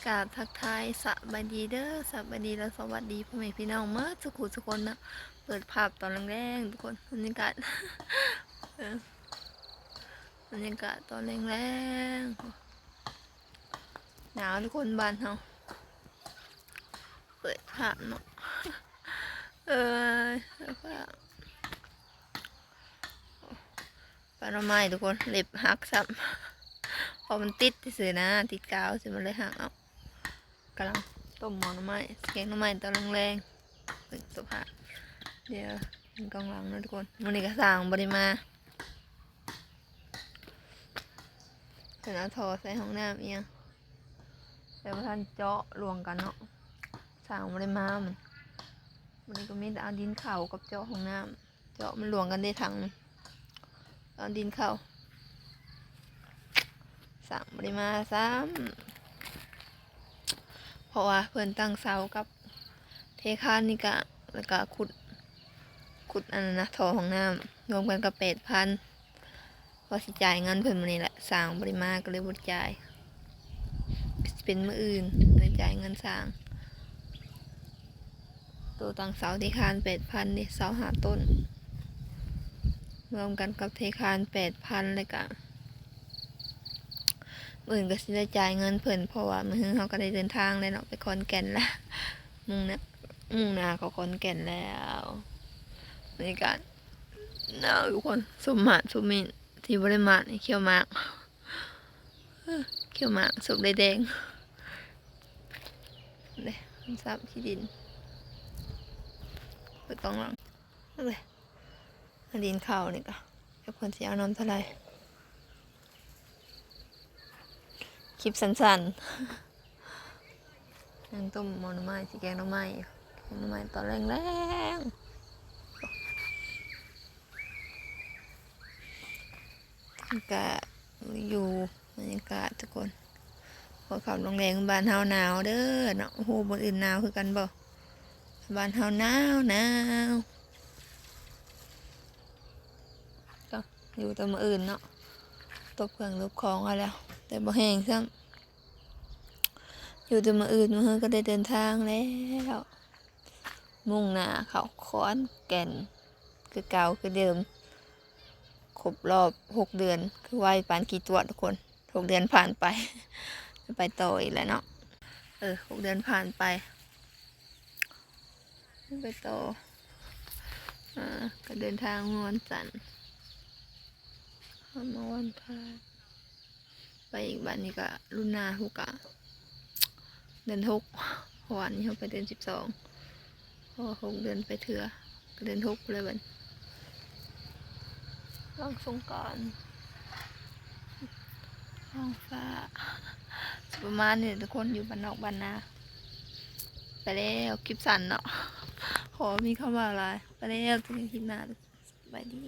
ກາບທັກທາຍສະບາຍດີເດີ ສະບາຍດີ ແລະ ສະຫວັດດີພໍ່ແມ່ພີ່ນ້ອງໝົດສູ່ຜູ້ສູ່ຄົນເນາະ. ເປີດພາບຕອນແລງໆ ທຸກຄົນ ບັນຍາກາດ ເອີ ບັນຍາກາດຕອນແລງໆ ໜາວທຸກຄົນ ບ້ານເຮົາ. ເປີດພາບເນາະ ເອີຍ ເປີດພາບ. ປາໜໍ່ໄມ້ທຸກຄົນ ເລັບຫັກຊ້ຳ ເພາະມັນຕິດຊື່ໆນະ ຕິດກາວຊື່ ມັນເລີຍຫັກເອົາ. ກຳລັງຕົ້ມໝໍ່ໜໍ່ໄມ້ ແກງໜໍ່ໄມ້ຕອນແລງໆ. ເບິ່ງສະພາບ ດຽວເບິ່ງກ້ອງຫຼັງເນາະທຸກຄົນ. ມື້ນີ້ກະຊ່າງບໍ່ໄດ້ມາ ເພິ່ນເອົາທໍ່ໃສ່ຫ້ອງນ້ຳອີ່ຫຍັງ ແຕ່ບໍ່ທັນເຈາະລວມກັນເນາະ ຊ່າງບໍ່ໄດ້ມາ. ມື້ນີ້ກະມີແຕ່ເອົາດິນເຂົ້າກັບເຈາະຫ້ອງນ້ຳ. ເຈາະມັນລວມກັນເດ້ຖັງ ເອົາດິນເຂົ້າ ຊ່າງບໍ່ໄດ້ມາຊ້ຳ ເພາະວ່າເພິ່ນຕັ້ງເສົາກັບເທຄານນີ້ກະ ແລ້ວກະຂຸດ ຂຸດອັນນັ້ນນະ ທໍ່ຫ້ອງນ້ຳ ລວມກັນກະແປດພັນ ວ່າຊິຈ່າຍເງິນເພິ່ນມື້ນີ້ແຫຼະ ຊ່າງບໍ່ໄດ້ມາ ກະເລີຍບໍ່ໄດ້ຈ່າຍ ຊິເປັນມື້ອື່ນ ໄດ້ຈ່າຍເງິນຊ່າງ. ໂຕຕັ້ງເສົາທີ່ຄານແປດພັນເດ້ ຊາວຫ້າຕົ້ນ ລວມກັນກັບເທຄານແປດພັນ ແລ້ວກະມື້ອື່ນກະຊິໄດ້ຈ່າຍເງິນເພິ່ນ ເພາະວ່າມື້ຮືເຮົາກະໄດ້ເດີນທາງແລ້ວເນາະ ໄປຂອນແກ່ນລະ ມຸ່ງໜ້າ ມຸ່ງໜ້າເຂົ້າຂອນແກ່ນແລ້ວ. ບັນຍາກາດໜາວທຸກຄົນ ສົມມາດສົມມີນ ທີ່ບໍ່ໄດ້ມານີ້ ຂຽວໝາກ ຂຽວໝາກສົບໄດ້ແດງເດ້ ມັນຊາບຂີ້ດິນ ເປີດກ້ອງຫຼັງເດ້. ດິນເຂົ້ານີ້ກະ ຈັກເພິ່ນຊິເອົານຳເທົ່າໃດ ຄລິບສັ້ນໆ. ຍັງຕົ້ມໝໍ່ໜໍ່ໄມ້ ຊິແກງໜໍ່ໄມ້ ແກງໜໍ່ໄມ້ຕອນແລງໆ. ກະຢູ່ບັນຍາກາດທຸກຄົນ ຫົວຄ່ຳລົງແລງ ບ້ານເຮົາໜາວເດີເນາະ. ໂອ້ໂຫ ບ່ອນອື່ນໜາວຄືກັນບໍ່? ບ້ານເຮົາໜາວໜາວ. ກະຢູ່ແຕ່ມື້ອື່ນເນາະ ຕົບເຄື່ອງຕົບຂອງເອົາແລ້ວ ແຕ່ບໍ່ແຫ້ງຊ້ຳ. ຢູ່ແຕ່ມື້ອື່ນ ມື້ຮືກະໄດ້ເດີນທາງແລ້ວ ມຸ່ງໜ້າເຂົ້າຂອນແກ່ນ ຄືເກົ່າຄືເດີມ. ຄົບລອບຫົກເດືອນ ຄືໄວປານຂີ້ຕົວະທຸກຄົນ. ຫົກເດືອນຜ່ານໄປ ໄປຕໍ່ອີກແລ້ວເນາະ. ເອີ ຫົກເດືອນຜ່ານໄປ ໄປຕໍ່ ເອີ ກະເດີນທາງເມື່ອວັນຈັນ ເຮົາມາວັນພາ ໄປອີກ ບາດນີ້ກະລຸນໜ້າພຸ້ນກະເດືອນຫົກ ເພາະວ່ານີ້ເຮົາໄປເດືອນສິບສອງ ເພາະວ່າຫົກເດືອນໄປເທື່ອ ກະເດືອນຫົກພຸ້ນແຫຼະ. ບາດນີ້ ຫຼັງສົງການ ທ້ອງຟ້າຊິປະມານນີ້ແຫຼະທຸກຄົນ ຢູ່ບ້ານນອກບ້ານນາ. ໄປແລ້ວ ຄລິບສັ້ນເນາະ ຂໍມີຄຳວ່າຫຼາຍ. ໄປແລ້ວ ເຈີກັນຄລິບໜ້າ ສະບາຍດີ.